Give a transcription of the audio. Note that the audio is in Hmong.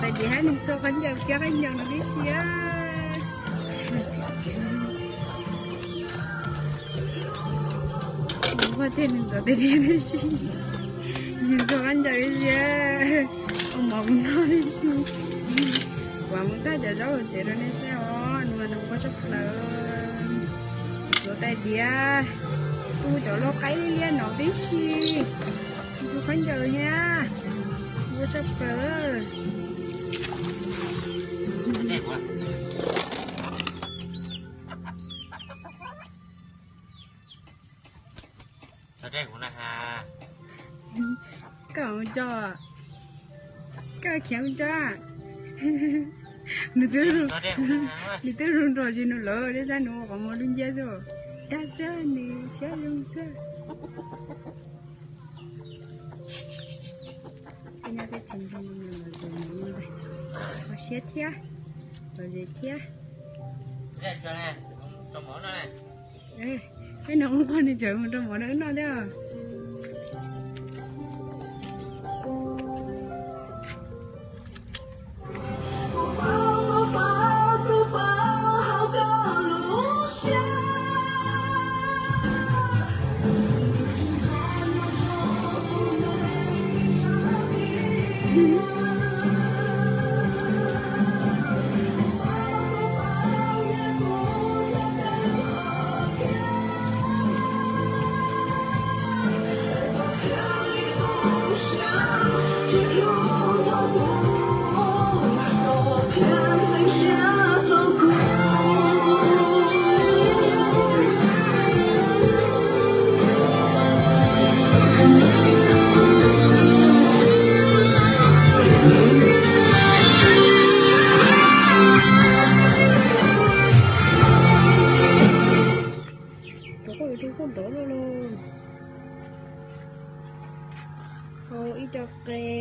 Ces hab nws txua khaub ncaws kiag khaub ncaws no tib si. Ua tej nws ntxuav tes diav tib si, nws txua khaub ncaws tib si, ua mov kuv noj tib si. Kuv mus tag cov zaub hauv tsev rau nej saib os, nws mas nws nquag tshaj plaws. Ntxuav tais diav, tu cov lau qaib liab liab no tib si, ntxuav khaub ncaws thiab, nquag tshaj plaws. Koj tso, koj khiav tso. Nws twb zoo nrog tsis nws lawm, dej sab nws qhov muag dub nciab xwb, dag xwb nws siab zoo xwb. Nyob teb chaws nroog lom zem, kho siab thiab, lom zem thiab. Peb no ub, qhov nws tseem mus rau mov rau wb noj thiab. Rau qhov rau qhov nrov loj loj. Hau ib co qe.